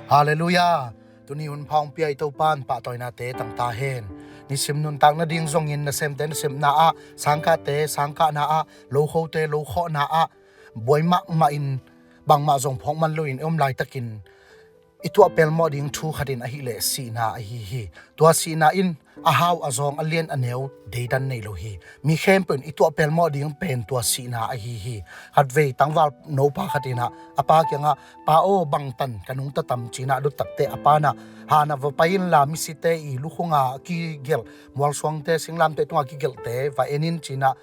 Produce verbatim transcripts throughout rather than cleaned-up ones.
Halleluiah. Tuni hun pha hong pia i Topa in pahtawinate tang ta hen. Nisim nuntak nading zongin nasemte nasepna ah, sangkahte sangkahna ah, lokhote lokhawhna ah, buai mahmah in bangmah zong phawk man loin i om laitakin i tuah pelmawh ding thu khat in ahih leh sihna ahi hi. Tua sihna in a hau a zawng a lian a neu deidan nei lo hi. Mi khempeuh in i tuah pelmawh ding pen tua sihna ahi hi. Khatvei tangval nopa khat in ah a pa kiangah, "Pa aw, bangtan ka nungta tam," ci-in ah a dot takteh a pa in ah, "Hana va pai inla, misite i lukhunga kigelh, mualsuangte singlamteh tunga kigelhte va en in," ci-in ah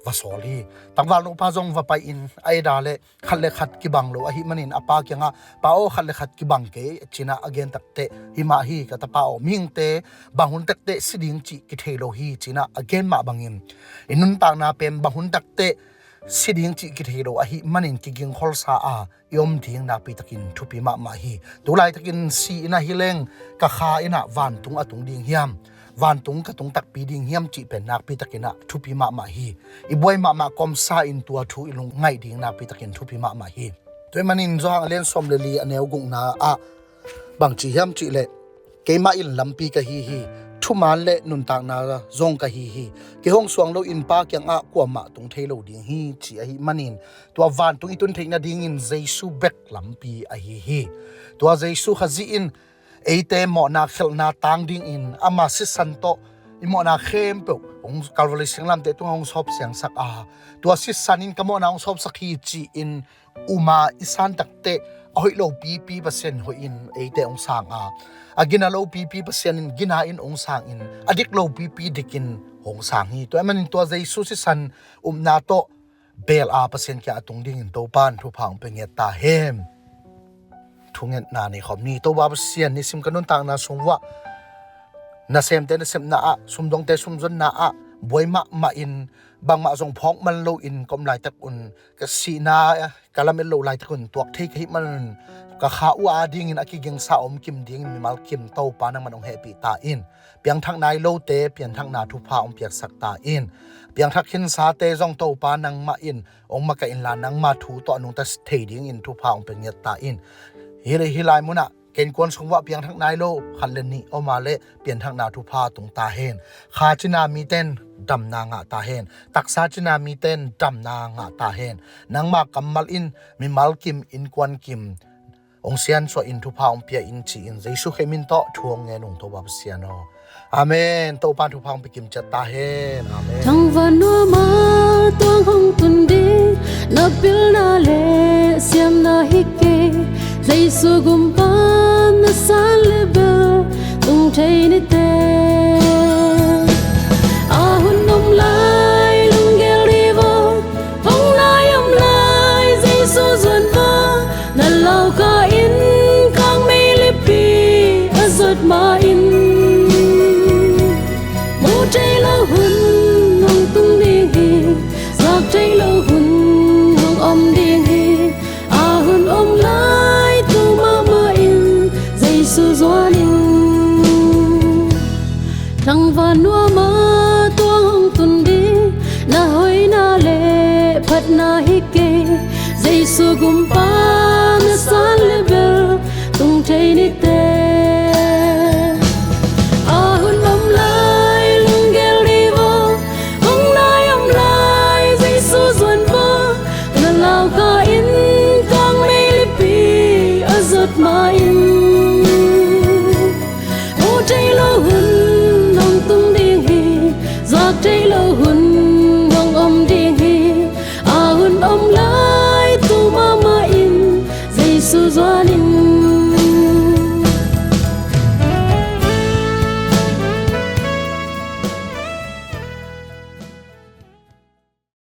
va sawl hi. Tangval nopa zong va pai-in a et a leh khat le khat kibang lo ahih manin a pa kiangah, "Pa aw, khat le khat kibang kei," ci-in ah a gen takteh, "Hi mah hi, ka tapa aw, mihingte bang hun takteh si ding cih kithei lo hi," ci-in ah a gen mah bangin i nuntakna pen bang hun takteh si ding cih kithei lo ahih manin kigingkholsa a i om ding nakpi takin thupi mahmah hi. Tu laitakin si in ah hi leng ka kha in ah vantung a tung ding hiam, vantung ka tung takpi ding hiam cih pen nakpi takin ah thupi mahmah hi. I buai mahmah kawmsa in tua thu i lungngaih ding nakpi takin thupi mahmah hi. Tua ahih manin Johan a lian sawm le li a neu gukna ah bang ci hiam cih leh, "Keimah in lampi ka hi hi, thuman le nuntakna zong ka hi hi. Kei hong suang loin Pa kiangah kuamah tung thei lo ding hi," ci ahih manin tua vantung i tun theih nadingin Jesu bek lampi ahi hi. Tua Jesu Khazih in eite mawhna khelhna tang dingin ama sisan tawh i mawhna khempeuh hong Calvary singlamteh tungah hong sawp siangsak a, tua sisan in ka mawhna hong sawpsak hi ci-in um a i san takteh a hoih lo pipi Pasian in hoihin eite hong sang a, a gina lo pipi Pasian in gina in hong sangin, a dik lo pipi dikin hong sang hi. Tua ahih manin tua Jesu sisan upna tawh bel a Pasian kiang a tung dingin Topa in thupha hong pia ngiat ta hen. Thungetna nei khawm ni. Topa Pasian, nisim ka nuntakna sung uah nasemte nasepna ah, sumdongte sumzonna ah buai mahmah in bangmah zong phawk man loin ka om laitak un, ka sihna ka lamet loh laitak un tuak thei ka hih manun ka kha uh adingin a kigingsa om kim dingin mimal kim Topa nangman hong hehpih ta in. Piangthak nai lote pianthakna thupha hong piaksak ta in. Piangthak khinsate zong Topa nangmah in hong makaih inla nangma thu tawh a nungta thei dingin thupha hong pia ngiat ta in. Hi, hi lai munah ka innkuan sung uah piangthak nai lo khat le nih om a leh pianthakna thupha tung ta hen. Kha cina mite in damna ngah ta hen. Taksa cina mite in damna ngah ta hen. Nangma kammal in mimal kim, innkuan kim hong siansuah in thupha hong pia in ci-in Jesu Khrih min tawh thu hong ngen ung Topa Pasian aw. Amen. Topa in thupha hong pia kim ciat ta hen. Amen. Thangvan nuam a tuang hong tun ding na pilna le siamna hi kei. Jesu gumpa na san le bel tung thei ni teh. A hun om lai lunggel dih vo, hong nai om lai Jesu zuan vo. Na lauka in kang meilipi a zot ma in, mu thei lo hun hong tung ding hi, zak thei lo hun hong om ding hi. A hun om lai tu mahmah in Jesu zuan in. Thangvan nuam a tuang hong tun ding na hoihna le phatna hi kei. Jesu gumpa na san le bel tung thei ni teh. A hun om lai lunggel dih vo, hong nai om lai Jesu zuan vo. Na lauka in kang meilipi a zot ma in,